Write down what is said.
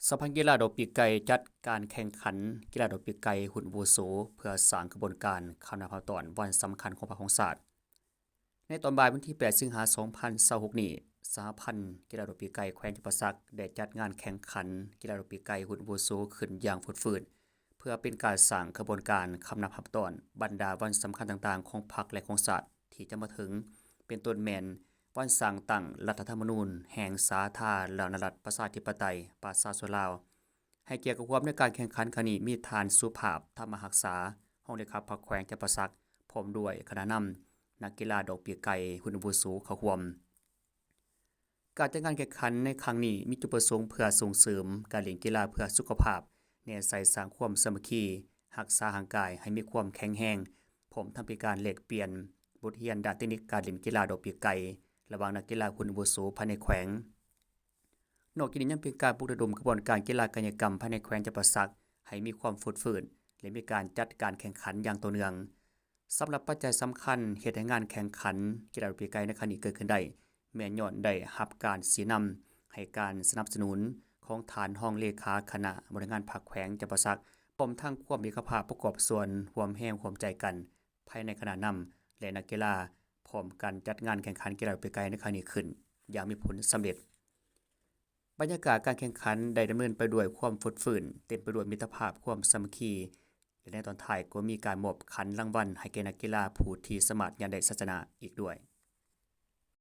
ສະຫະພັນກິລາດອກປີກໄກ່ຈັດການແຂ່ງຂັນກິລາດອກປີກໄກ່ຮຸ່ນອາວຸໂສ ເພື່ອສ້າງຂະບວນການຄຳນັບຮັບຕອນວັນສຳຄັນຂອງພັກຂອງຊາດ. ໃນຕອນບ່າຍວັນທີແປດ ສິງຫາ ສອງພັນຊາວຫົກນີ້, ສະຫະພັນກິລາດອກປີກໄກ່ແຂວງຈຳປາສັກ ໄດ້ຈັດງານແຂ່ງຂັນກິລາດອກປີກໄກ່ຮຸ່ນອາວຸໂສຂຶ້ນຢ່າງຟົດຟື້ນ ເພື່ອເປັນການສ້າງຂະບວນການຄຳນັບຮັບຕອນບັນດາວັນສຳຄັນຕ່າງໆຂອງພັກ ແລະ ຂອງຊາດທີ່ຈະມາເຖິງ, ເປັນຕົ້ນແມ່ນ ວັນສ້າງຕັ້ງລັດຖະທຳມະນູນແຫ່ງສາທາລະນະລັດປະຊາທິປະໄຕປະຊາຊົນລາວ. ໃຫ້ກຽດເຂົ້າຮ່ວມໃນການແຂ່ງຂັນຄັ້ງນີ້ມີທ່ານ ສຸພາບ ທຳມະຮັກສາ, ຮອງເລຂາພັກແຂວງຈຳປາສັກ, ພ້ອມດ້ວຍຄະນະນຳ, ນັກກິລາດອກປີກໄກ່ຮຸ່ນອາວຸໂສເຂົ້າຮ່ວມ. ການຈັດງານແຂ່ງຂັນໃນຄັ້ງນີ້ມີຈຸດປະສົງເພື່ອສົ່ງເສີມການຫຼິ້ນກິລາເພື່ອສຸຂະພາບ, ແນໃສ່ສ້າງຄວາມສາມັກຄີ, ຮັກສາຮ່າງກາຍໃຫ້ມີຄວາມແຂງແຮງ, ພ້ອມທັງເປັນການແລກປ່ຽນບົດຮຽນດ້ານເຕັກນິກການຫຼິ້ນກິລາດອກປີກໄກ່ ລະຫວ່າງນັກກິລາຮຸ່ນອາວຸໂສພາຍໃນແຂວງ. ນອກຈາກນີ້ຍັງເປັນການປຸກລະດົມຂະບວນການກິລາກາຍກຳພາຍໃນແຂວງຈຳປາສັກໃຫ້ມີຄວາມຟົດຟື້ນ ແລະ ມີການຈັດການແຂ່ງຂັນຢ່າງຕໍ່ເນື່ອງ. ສຳລັບປັດໄຈສຳຄັນເຮັດໃຫ້ງານແຂ່ງຂັນກິລາດອກປີກໄກ່ໃນຄັ້ງນີ້ເກີດຂຶ້ນໄດ້ ແມ່ນຍ້ອນໄດ້ຮັບການຊີ້ນຳໃຫ້ການສະໜັບສະໜູນຂອງທ່ານຮອງເລຂາຄະນະບໍລິຫານງານພັກແຂວງຈຳປາສັກ, ພ້ອມທັງຄວາມເອກະພາບປະກອບສ່ວນຮ່ວມແຮງຮ່ວມໃຈກັນ ພາຍໃນຄະນະນຳ ແລະ ນັກກິລາ ພ້ອມກັນຈັດງານແຂ່ງຂັນກິລາດອກປີກໄກ່ໃນຄັ້ງນີ້ຂຶ້ນຢ່າງມີຜົນສຳເລັດ. ບັນຍາກາດການແຂ່ງຂັນໄດ້ດຳເນີນໄປດ້ວຍຄວາມຟົດຟື້ນ, ເຕັມໄປດ້ວຍມິດຕະພາບ, ຄວາມສາມັກຄີ ແລະ ໃນຕອນທ້າຍກໍມີການມອບຂັນລາງວັນໃຫ້ແກ່ນັກກິລາຜູ້ທີ່ສາມາດຍັງໄດ້ໄຊຊະນະອີກດ້ວຍ.